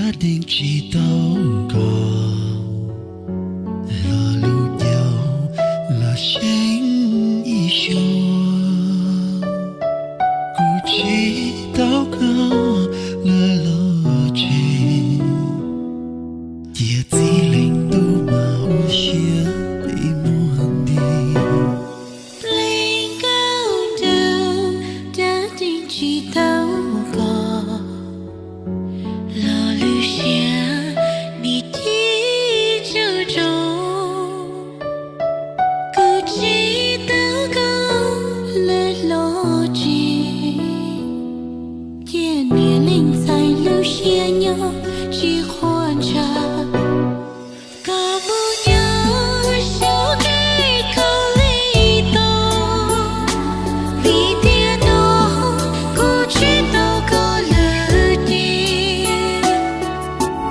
Deej tsis tau koj los lub caug los seeb ib suab, kuv tsis tau koj lawm los tseg, cia txij leej tub mas ua siab peb muag nti. Pleev nkauj dawb, dawb deej tsis tau koj los lub siab nim ci tsaug zog, kuv tsis tau koj lawm los tseg, cia niam leej ntxhais lub siab nyob tsis quaj ntshav. Koj mus nyob saum kev khaub lig tag, vim tias no kuv tsis tau koj lawm ces,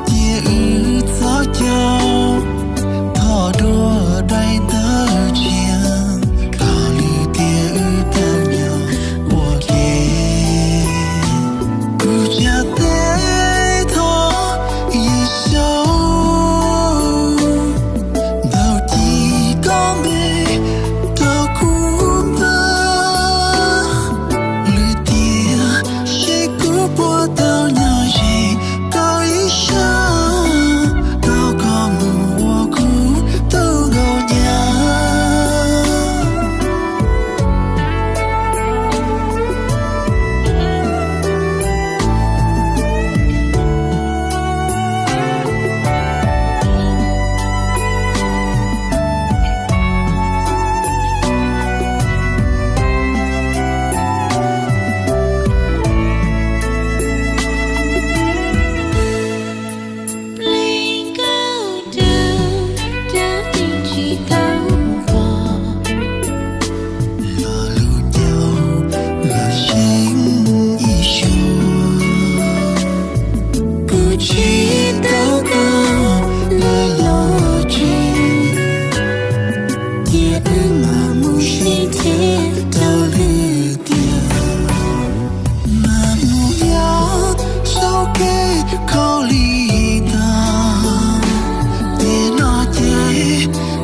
cia wb txhob caum, thov dua daim ntawv tshiab, thov lwm tiam wb tau nyob ua ke. Kuv tsa tes thov Yexus, ntau ci koj npe rau kuv ntag, lwm tiam seb kuv puas tau nyob ze koj ib sab, tau koj mus ua kuv tus nkauj nyab. Pleev nkauj dawb, dawb deej tsis tau koj los lub caug los seeb ib suab, kuv tsis tau koj lawm los tseg, cia wb mam mus sib ntsib rau lwm tiam. Mas mus nyob saum kev khaub lig tag, tiam no ces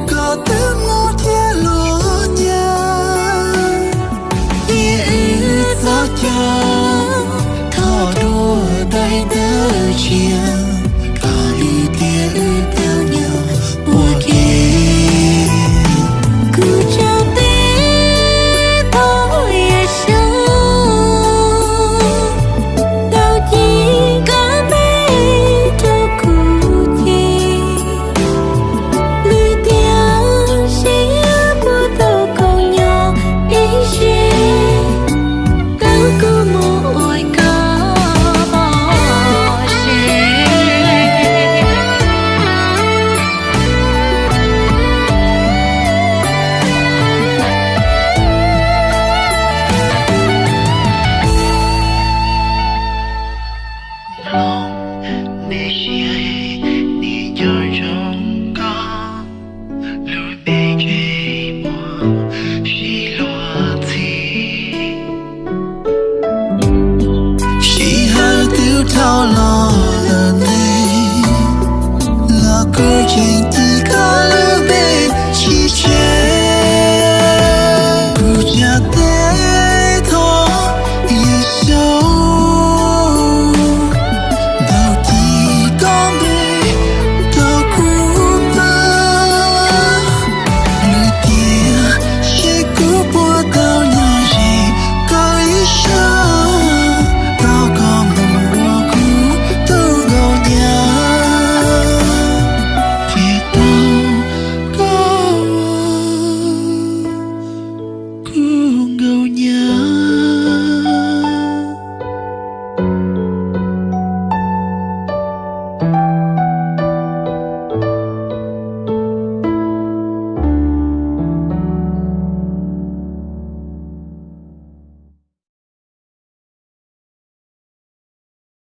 koj twb mus thiab los cas, cia wb txhob caum, thov dua daim ntawv tshiab, thov lwm tiam wb tau nyob ua ke. Kuv tsa tes thov Yexus, ntau ci koj npe rau kuv ces, lwm tiam seb puas tau koj nyob ib sab, tau kuv mus ua koj pom seb. Mloog nej siab, nej nco ntsoov koj, lub npe ntsej muag sib luag ntxhi, sij hawm twb dhau los lawm ne, los kuv tseem